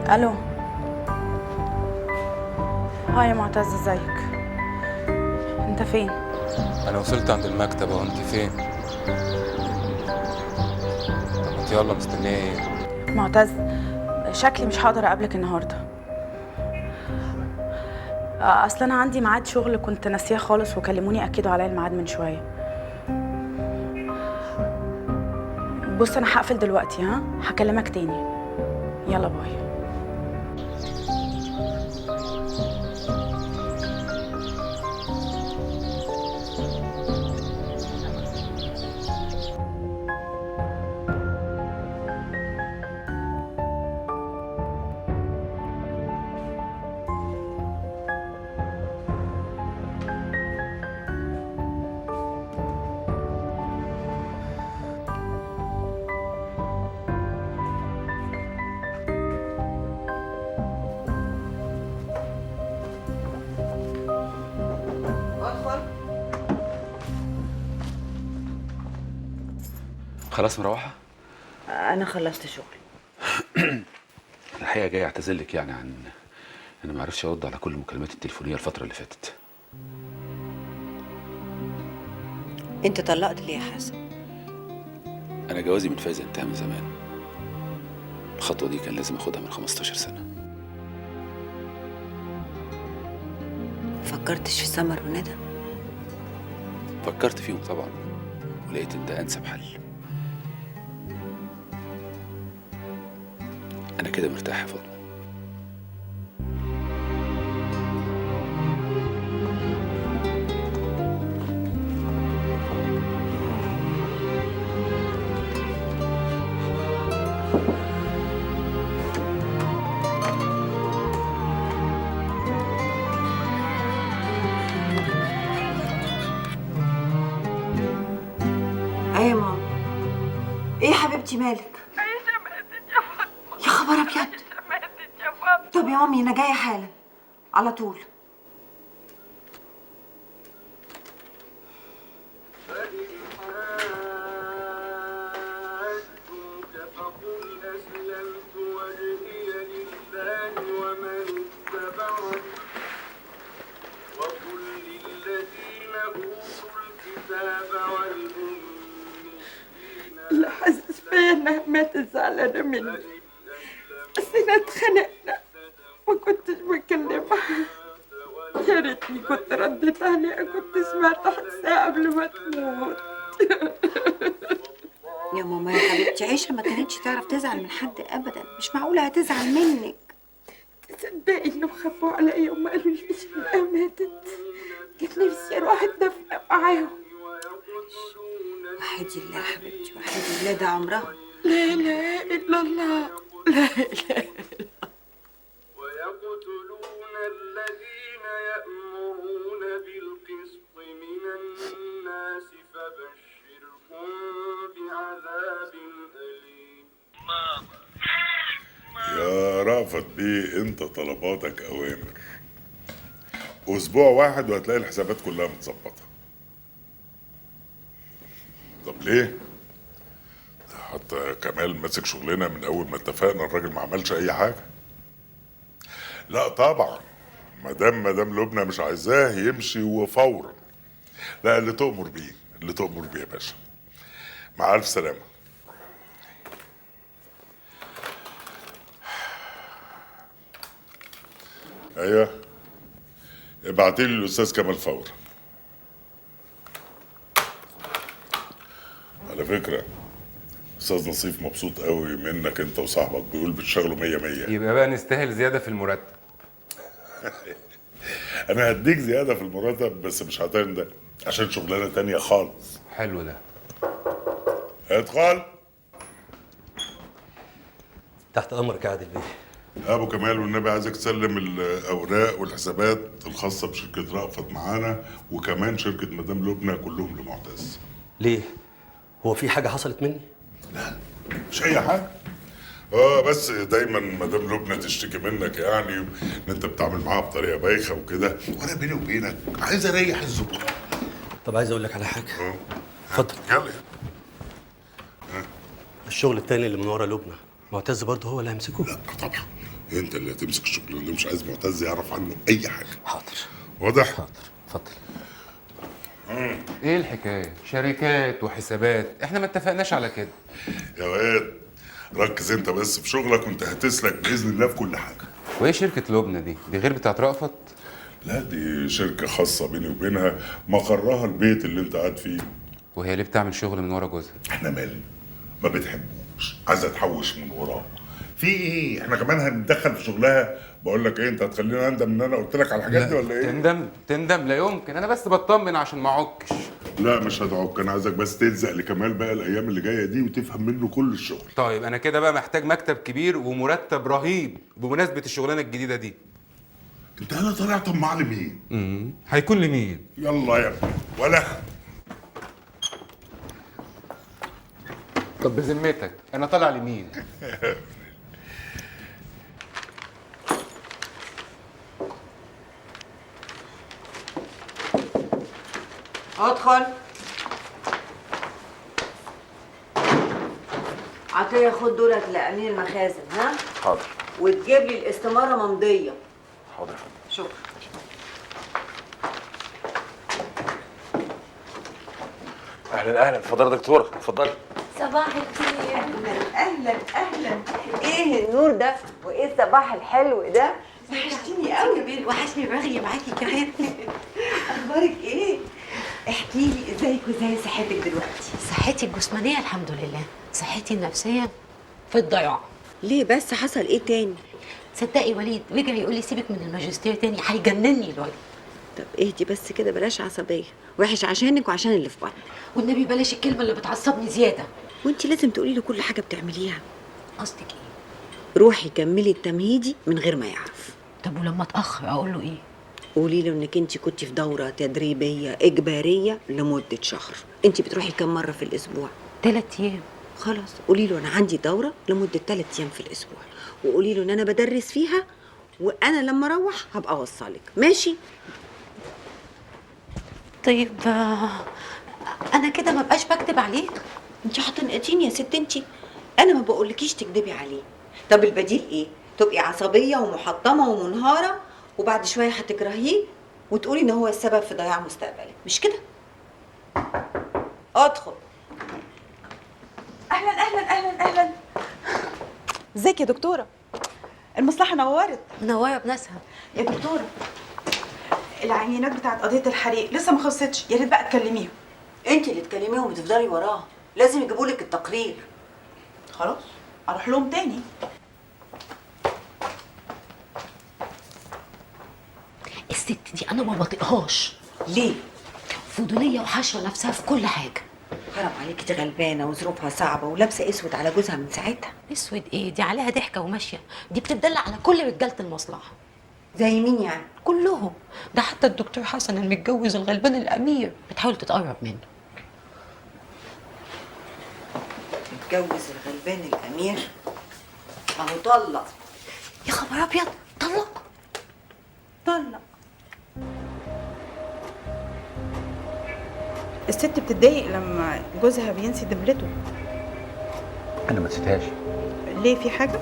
الو. hi يا معتز، ازيك؟ انت فين؟ انا وصلت عند المكتب اهو، انت فين؟ طب انت يلا، مستنيه ايه؟ معتز شكلي مش هقدر اقابلك النهارده. اصل انا عندي ميعاد شغل كنت ناسياه خالص، وكلموني اكدوا عليا الميعاد من شوية. بص انا هقفل دلوقتي، ها هكلمك تاني. يلا باي. خلاص مروحة؟ أنا خلصت شغل. الحقيقة جاي أعتذر لك يعني عن أنا ما عرفتش أرد على كل المكالمات التليفونية الفترة اللي فاتت. أنت طلقت ليه يا حسن؟ أنا جوازي من فايزة انتهى من زمان. الخطوة دي كان لازم أخدها من 15 سنة. فكرتش في سمر وندى؟ فكرت فيهم طبعا، ولقيت إن ده أنسب حل. أنا كده مرتاح يا فاطمة. أيوة يا ماما. إيه يا حبيبتي مالك؟ يا خبر ابيض. طب يا مامي انا جاية حالا على طول. اللي حاسس فيا انها ماتت زعلانة مني، بس احنا اتخانقنا ما كنتش بكلمها. يا ريتني كنت رديت عليها، كنت سمعت حسها قبل ما تموت. يا ماما يا حبيبتي، عيشة ما كانتش تعرف تزعل من حد ابدا، مش معقولة هتزعل منك. تصدقي انهم خافوا عليا وما قالوليش انها ماتت؟ كانت نفسي اروح اتدفن معاهم. وحدي الله يا حبيبتي، وحدي الله، ده عمرها. لا اله الا الله، لا اله الا الله. ويقتلون الذين يأمرون بالقسط من الناس فبشرهم بعذاب أليم. يا رأفت بيه، انت طلباتك اوامر. اسبوع واحد وهتلاقي الحسابات كلها متظبطه. طب ليه؟ حتى كمال ماسك شغلنا من اول ما اتفقنا، الراجل ما عملش اي حاجة. لا طبعا، مدام لبنى مش عايزاه يمشي وفورا. لا، اللي تؤمر بيه، اللي تؤمر بيه يا باشا. مع الف سلامه. ايوه، ابعتي لي الاستاذ كمال فورا. على فكرة استاذ نصيف مبسوط قوي منك انت وصاحبك، بيقول بتشتغلوا 100 100. يبقى بقى نستاهل زيادة في المرتب. انا هديك زيادة في المرتب، بس مش هتندم عشان شغلانة تانية خالص. حلو ده. ادخل. تحت امرك يا عادل بيه. ابو كمال والنبي عايزك تسلم الاوراق والحسابات الخاصة بشركه رأفت معانا، وكمان شركة مدام لبنى، كلهم لمعتز. ليه؟ هو في حاجة حصلت مني؟ لا مش اي حاجة. بس دايما مدام لبنى تشتكي منك يعني ان انت بتعامل معاها بطريقة بايخة وكده، وانا بيني وبينك عايز اريح الزبون. طب عايز اقول لك على حاجة. اتفضل. يلا. الشغل التاني اللي من ورا لبنى معتز برضه هو اللي هيمسكه؟ لا طبعا، انت اللي هتمسك الشغل ده، مش عايز معتز يعرف عنه اي حاجة. حاضر. واضح؟ حاضر، اتفضل. ايه الحكاية؟ شركات وحسابات، احنا ما اتفقناش على كده. يا واد ركز انت بس في شغلك وانت هتسلك باذن الله في كل حاجة. وايه شركة لبنى دي؟ دي غير بتاعت رأفت؟ لا دي شركة خاصة بيني وبينها، مقرها البيت اللي انت قاعد فيه. وهي ليه بتعمل شغل من ورا جوزها؟ احنا مالنا؟ ما بتحبوش، عايزه تحوش من وراه. في ايه؟ احنا كمان هنتدخل في شغلها؟ بقول لك ايه، انت هتخليني اندم ان انا قلت لك على الحاجات دي ولا ايه؟ تندم؟ تندم؟ لا يمكن، انا بس بطمن عشان ما اعكش. لا مش هتعك، انا عايزك بس تلزق لكمال بقى الايام اللي جاية دي وتفهم منه كل الشغل. طيب انا كده بقى محتاج مكتب كبير ومرتب رهيب بمناسبة الشغلانة الجديدة دي. انت هلا طالع طماع لمين؟ هيكون لمين؟ يلا يا ابني ولا. طب بذمتك انا طالع لمين؟ ادخل. عطية خد دولت لأمين المخازن. ها؟ حاضر. وتجيب لي الاستمارة ممضية. حاضر يا فندم. شكرا. اهلا اهلا، اتفضلي يا دكتورة، اتفضلي. صباح الخير. اهلا اهلا. ايه النور ده وايه الصباح الحلو ده؟ وحشتيني قوي. وحشني الرغي معاكي كمان. اخبارك ايه؟ احكي لي ازيك وازاي صحتك دلوقتي؟ صحتي الجسمانية الحمد لله، صحتي النفسية في الضياع. ليه بس، حصل ايه تاني؟ تصدقي وليد رجع يقول لي سيبك من الماجستير تاني، هيجنني الولد. طب اهدي بس كده، بلاش عصبية، وحش عشانك وعشان اللي في بطنك. والنبي بلاش الكلمة اللي بتعصبني زيادة. وانت لازم تقولي له كل حاجة بتعمليها. قصدك ايه؟ روحي كملي التمهيدي من غير ما يعرف. طب ولما اتاخر اقول له ايه؟ قولي له انك انت كنت في دوره تدريبية اجباريه لمدة شهر. انت بتروحي كم مرة في الاسبوع؟ 3 ايام. خلاص قولي له انا عندي دوره لمدة 3 ايام في الاسبوع، وقولي له ان انا بدرس فيها، وانا لما اروح هبقى اوصلك. ماشي؟ طيب انا كده ما بقاش بكدب عليك؟ انت هتنقطيني يا ست انت. انا ما بقولكيش تكدبي عليه. طب البديل ايه؟ تبقي عصبية ومحطمه ومنهاره، وبعد شوية هتكرهيه وتقولي ان هو السبب في ضياع مستقبلك، مش كده؟ ادخل. اهلا اهلا اهلا اهلا. ازيك يا دكتورة؟ المصلحة نورت. منورة بناسها يا دكتورة. العينات بتاعت قضية الحريق لسه ما خلصتش، يا ريت بقى تكلميهم. انت اللي تكلميهم وتفضلي وراها، لازم يجيبوا لك التقرير. خلاص اروح لهم تاني. الست دي انا ما بطيقهاش. ليه؟ فضوليه وحشره نفسها في كل حاجة. حرام عليكي، دي غلبانه وظروفها صعبة ولابسه اسود على جوزها من ساعتها. اسود ايه؟ دي عليها ضحكه وماشية، دي بتدلع على كل رجاله المصلحة. زي مين يعني؟ كلهم، ده حتى الدكتور حسن المتجوز الغلبان الامير بتحاول تتقرب منه. متجوز الغلبان الامير؟ ما هو طلق. يا خبر ابيض، طلق؟ طلق. الست بتتضايق لما جوزها بينسي دبلته. انا ما نسيتهاش. ليه، في حاجة؟